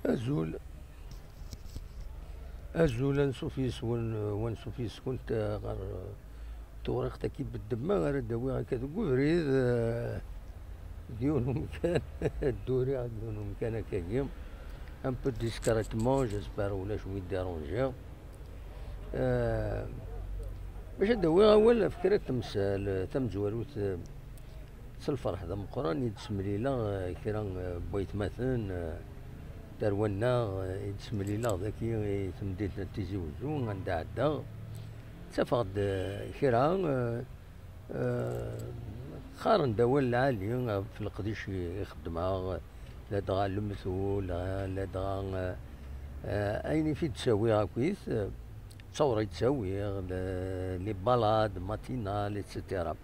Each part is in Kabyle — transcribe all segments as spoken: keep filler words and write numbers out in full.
Azul. Azul, ansuf yes-wen, wansuf yes-kent, eh, ɣer, eh, tewriqt-agi n ddemma ara d-awiɣ akka deg ubrid, eh, d yiwen umkan, dduriɣ deg yiwen umkan akkagi, un peu discrètement, j'espère ulac wi déranger. Eh, bac ad d-awiɣ awal ɣef kra n temsal, eh, tamezwarut, eh, s lferḥ d ameqqran i d-semlileɣ, eh, kra, eh, n waytmaten, eh, tarwa-nneɣ, eh, i d-semlileɣ dagi i temdint n Tizi Wezzu, anda ɛeddaɣ. Ttafeɣ-d, eh, kra, eh, eh, qqaren-d awal lɛali ɣef leqdic i, i xeddmeɣ, ladɣa lemtul, ladɣa, eh, eh, ayen i t-id-ttawiɣ akkit, eh, d tawri i d-ttawiɣ, le-, les balades matinales, et cetera.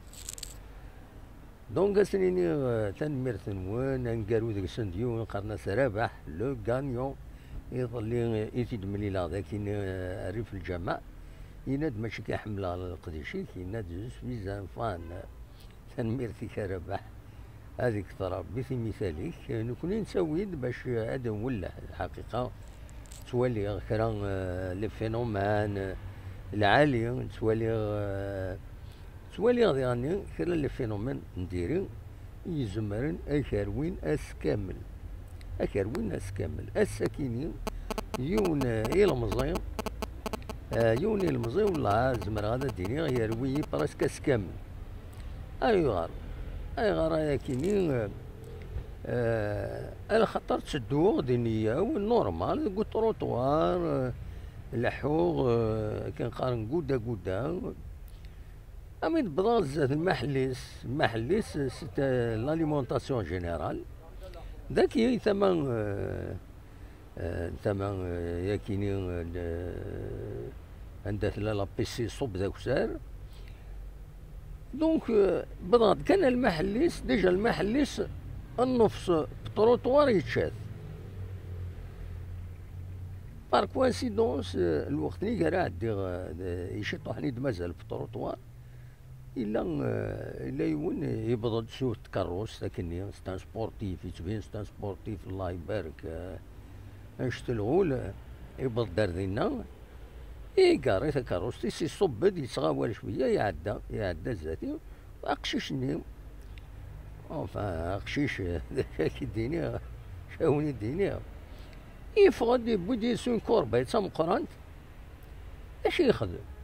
Donc, ad sen-iniɣ, eh, tanemmirt-nwen, aneggaru deg-sen d yiwen, qqaren-as Rabaḥ, le gagnant. Iḍelli, eh, i t-id-mlileɣ dagi, eh, Rrif Lǧameɛ. Yenna-d, "Mačči kan ḥemmleɣ leqdic-ik", yenna-d, "Je suis un fan." Tanemmirt-ik a Rabaḥ. Ad ikter Rebbi timital-ik. Nekkni nettawi-d bac ad nwelleh lḥaqiqa. Ttwaliɣ kra, eh, les phénomènes, eh, lɛali, ttwaliɣ, eh, ttwaliɣ diɣenni kra les phénomènes n diri i izemren ad k-rwin ass kamel. Ad k-rwin ass kamel. Ass-akini, yiwen, eh, ilemẓi, eh, yiwen ilemẓi, wellah, zemreɣ ad d-iniɣ, yerwi-yi presque ass kamel. Ayɣer? Ayɣer ayakini? Eh, eh, alaxaṭer ttedduɣ di nniya-w, normal, deg uṭruṭwar, eh, leḥḥuɣ, eh, akken qqaren, gudda gudda. Ami d-wwḍeɣ zdat n Maḥellis, Maḥellis, c'est, euh, l'alimentation générale. Daki tama, euh, euh, tama, euh, yakini, euh, anda tella la piscine, ṣubb d akessar. Donc, euh, wwḍeɣ-d kan ar Lmaḥellis, déjà Lmaḥellis, nnefṣ n uṭruṭwar yečča-t. Par coïncidence, euh, lweqt-nni gar ɛeddiɣ, euh, d-, iciṭuḥen i d-mazal f uṭruṭwar. Yella, eh, yella yiwen yewweḍ-d s tkerrust akkenni, c'est un sportif, yettbin c'est un sportif, Allah ibarek, eh, annect lɣul, eh, yewweḍ-d ar dinna, igarri takerrust-is, iṣubb-d, yettɣawal cwiya, iɛedda, iɛedda zdat-i, aqcic-nni, enfin, aqcic, d acu ad k-id-iniɣ, acu ad wen-id-iniɣ, yeffeɣ-d, yewwi-d yis-s une corbeille d tameqqrant, d acu yexdem?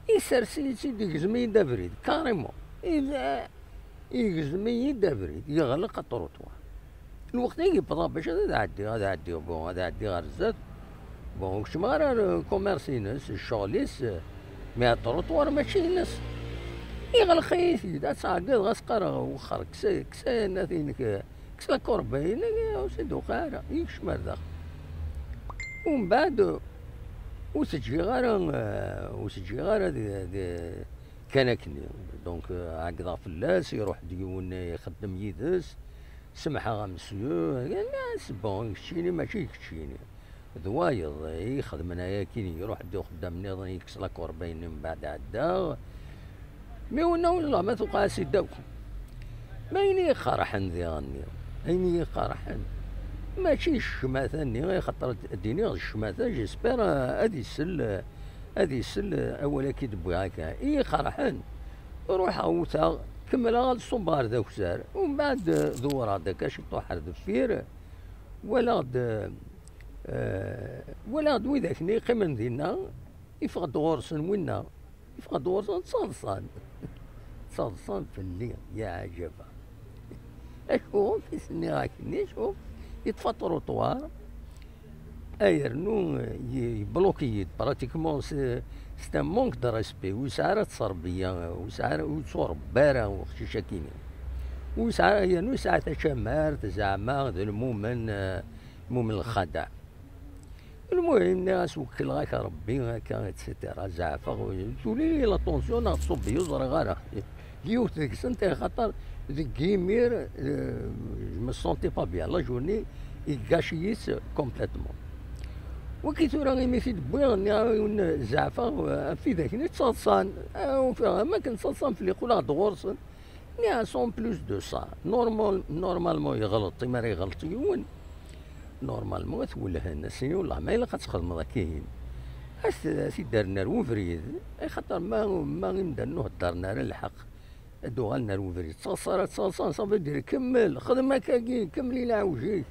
Isers-iyi-tt-id, igzem-iyi-d abrid, carrément. Id-, igzem-iyi-d abrid, yeɣleq aṭruṭwar. Lweqt-agi wwḍeɣ bac ad ɛeddiɣ, ad ɛeddiɣ, bon, ad ɛeddiɣ ɣer zdat. Bon, ur keččmeɣ ara ar commerce-ines, ccɣel-is, mais aṭruṭwar mačči ines. Iɣleq-iyi-t-id, ad tɛeddiḍ, ɣas qqareɣ wexxer, kkes, kkes ayen-inek, kkes la corbeille-inek, ur s-id-tuqiɛ ara, yekcem ar daxel. Umbeɛd, ur s-ǧǧiɣ ara, eh, ur s-ǧǧiɣ ara d, d, kan akkenni. Donc, eh, ɛeggḍeɣ fell-as, iruḥ-d yiwen, eh, ixeddem yid-s, semḥeɣ a monsieur, yenna-as, bon, keččini mačči d keččini. D wayeḍ, eh, i ixedmen ayakini, iruḥ-d uxeddam nniḍen, yekkes la corbeille-nni, mbeɛd ɛeddaɣ. Mi wenna, wellah, ma tuqeɛ-as-id akk. Ma ayen i yi-qerḥen diɣenni, ayen i yi-qerḥen, mačči d ccmata-nni, axaṭer ad d-iniɣ d ccmata, j'espère, eh, ad isel, eh, ad isel, eh, awal-agi d-wwiɣ akka. I yi-qerḥen, ruḥeɣ wteɣ, kemmleɣ ad ṣubbeɣ ar d akessar, umbeɛd, eh, dewwreɣ-d akka ciṭuḥ ar deffir, walaɣ-d, eh, walaɣ-d widak-nni yeqqimen dinna, yeffeɣ-d ɣur-sen winna. Yeffeɣ-d ɣur-sen, ttaḍsan. Ttaḍsan fell-i, ya ɛǧaba. Acu i s-nniɣ akkenni, acu? Yeṭṭef aṭruṭwar, ayernu, eh, ye-, yebloki-yi-d. Pratiquement, c'est, c'est un manque de respect. Ur yesɛi ara ttṛebbiya, ur yesɛi ara, ur yettuṛebba ara uqcic-akini. Ur yesɛi ara, yernu yesɛa tacamart, zeɛma d lmumen, eh, lmumen lxadeɛ. Lmuhim, nniɣ-as wekkleɣ-ak Rebbi, akka, et cetera. Zeɛfeɣ, tuli-yi la tension neɣ tṣubb-iyi, ur ẓriɣ ara. Yiwet deg-sent, axaṭer deg yimir, eh, je me sentais pas bien. La journée, igac-iyi-tt complètement. Wagi tura, imi t-id-wwiɣ, nniɣ-awen zeɛfeɣ, eh, ɣef widak-nni ttaḍsan. Eh, ufiɣ, am akken ttaḍsan fell-i, qqleɣ-d ɣur-sen. Nniɣ-as, en plus de ça, normal, normalement, yeɣleḍ, imi ara yeɣleḍ yiwen, Normalement, ad t-wellhen, ad s-yini: "Wellah, ma ilaq ad txedmeḍ akkin, ad t-, ad t-id-rren ar ubrid." Axaṭer ma, ma imdanen ur heddren ara lḥeqq, ad uɣalen ar ubrid. Ttaḍsa ara ttaḍsan, ça veut dire kemmel, xdem akkagi, kemmel i leɛwej-ik.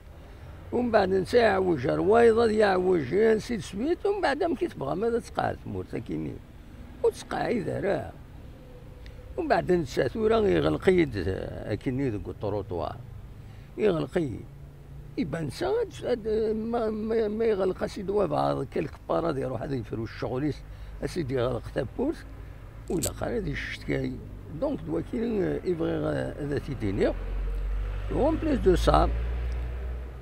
Umbeɛd netta iɛewwej ar wayeḍ, ad yeɛwej, ainsi de suite. Umbeɛd amek i tebɣam ad tqeɛɛed tmurt akkin-i? Ur tettqeɛɛid ara. Umbeɛd netta tura iɣleq-iyi-d akkin-i deg uṭruṭwar. Iɣleq-iyi. Iban netta ad, ad, ma, ma, ma iɣleq-as-id wabɛaḍ quelque part, ad iruḥ ad yefru ccɣel-is, ad s-id-iɣleq tawwurt, ur ilaq ara ad icetkay. Donc, d wakini, eh, i bɣiɣ, eh, ad t-id-iniɣ. En plus de ça,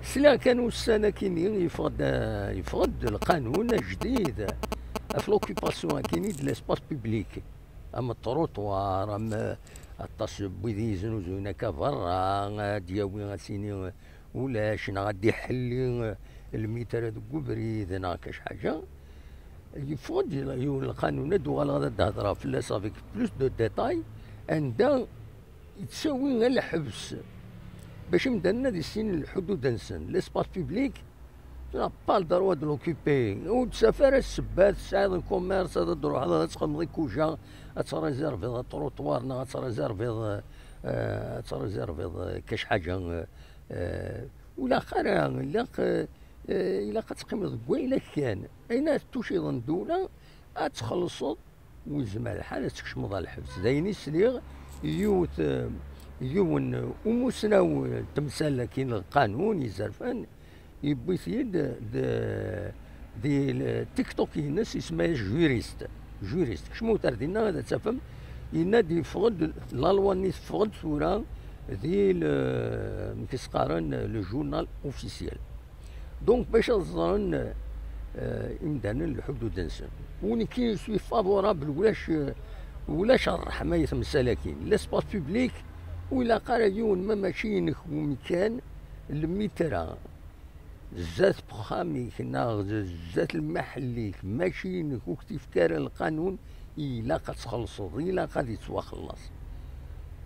sliɣ kan ussan akkin-i yeffeɣ-d, eh, yeffeɣ-d lqanun ajdid ɣef l'occupation akkin-i de l'espace public. Am ṭruṭwar, am, eh, aṭas n wid yeznuzuyen akka berra, ad d-yawi, ad s-yini ulac, neɣ ad d-iḥelli, eh, lmitr deg ubrid, neɣ akka ḥaǧa. Yeffeɣ-d yiwen lqanun, ad d-uɣaleɣ ad d-hedreɣ fell-as avec plus de détails, anda yettawi ɣer lḥebs bac imdanen ad issinen lḥudud-nsen. L'espace public, tu n'as pas le droit de l'occuper. Ur d-taf ara ssebba, tesɛiḍ commerce, ad d-truḥeḍ ad txedmeḍ ikuja, ad tréserviḍ aṭruṭwar, neɣ ad tréserviḍ, eh, ad tréserviḍ, eh, kac ḥaǧa, eh, eh, ur ilaq ara, ilaq, eh, eh, ilaq ad teqqimeḍ deg wayen kan. Ayen ara tuciḍ n ddula, ad txellṣeḍ, ur yezmer lḥal ad tkecmeḍ ɣer lḥebs. D ayen i sliɣ, yiwet, eh, yiwen, eh, umusnaw, eh, temsal akkin lqanun izerfan, yewwi-t-id d, di l-, TikTok-ines, isemma-yas Juriste. Juriste. Kecmet ar dinna ad tafem, yenna-d yeffeɣ-d, la loi-nni teffeɣ-d tura di le, amek i s-qqaren, le journal officiel. Donc, bac ad ẓren, eh, imdanen lḥudud-nsen. U nekki, je suis favorable, ulac, ulac ṛṛeḥma i temsal-agi. L'espace public, ur ilaq ara yiwen, ma mačči inek umkan, lmitra, zdat n uxxam-ik neɣ zdat lmaḥell-ik, mačči inek, ur k-t-ifka ara lqanun, ilaq ad txellṣeḍ, ilaq ad yettwaxelleṣ.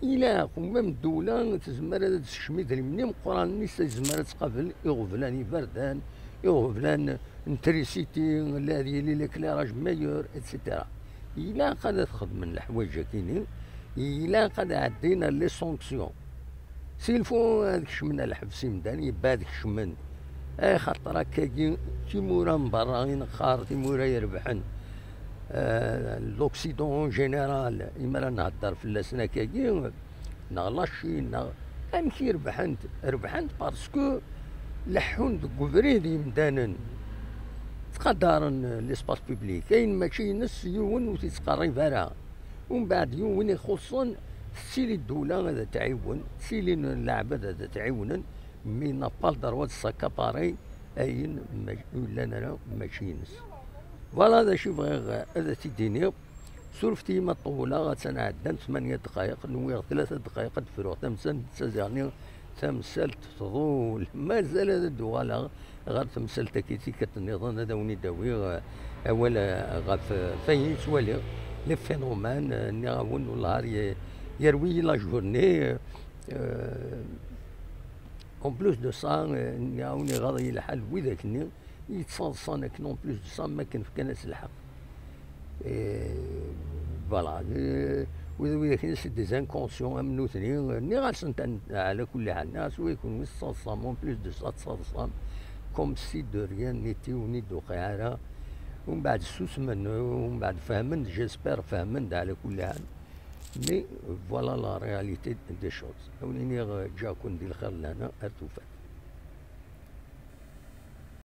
Ilaq, u même ddula tezmer ad d-tsekcem idrimen imeqqranen-is, tezmer ad tqabel iɣeblan iberdan, iɣeblan n trisiti, ad yili l'éclairage meilleur, et cetera. Ilaq ad xedmen leḥwayeǧ-agi-nni, ilaq ad ɛeddin ar les sanctions. S'il faut ad kecmen ar lḥebs imdan, yebba ad kecmen. Axaṭer akkagi, timura n berra i neqqar timura irebḥen, eh, l'Occident en général, imi ara nhedder fell-asen akkagi, neɣ la Chine, neɣ amek i rebḥent? Rebḥent parce que leḥḥun deg ubrid yimdanen, ttqadaren l'espace public, ayen mačči ines yiwen ur t-ittqerrib ara. Umbeɛd yiwen ixuṣṣen, tettili ddula ad t-tɛiwen, ttilin leɛbad ad t-ɛiwnen, mais n'a pas le droit de s'accaparer ayen ma, ur yellan ara mačči ines. Voilà d acu i bɣiɣ ad t-id-iniɣ. Surfet-iyi ma ṭewwleɣ, attan ɛeddant tmanya ddqayeq, nwiɣ tlata ddqayeq ad d-fruɣ tamsalt, d taziɣni tamsalt tḍul. Mazal ad d-uɣaleɣ ɣer temsalt-agi tikkelt nniḍen, ad awen-id-awiɣ, eh, awal, eh, ɣef, eh, ɣef wayen i ttwaliɣ, les phénomènes, eh, nniɣ-awen, wellah ar ye-, yerwi-yi la journée, eh, en plus de ça, eh, nniɣ-awen, iɣaḍ-iyi lḥal widak-nni yettaḍsan akken, en plus de ça, am akken fkan-as lḥeqq. Eh, voilà, eh, wid, widak-nni c'est des inconscients am nutni, eh, nniɣ-asen, ɛla kulli ḥal, nniɣ-as, wa kunwi tettaḍsam, en plus de ça tettaḍsam, comme si de rien n'était, ur d-tuqiɛ ara. Umbeɛd susmen, umbeɛd fehmen, j'espère fehmen-d ɛla kulli ḥal. Mais voilà la réalité des choses. Awen iniɣ, eh, ǧǧiɣ-ken di lxir d lehna, ar tufat.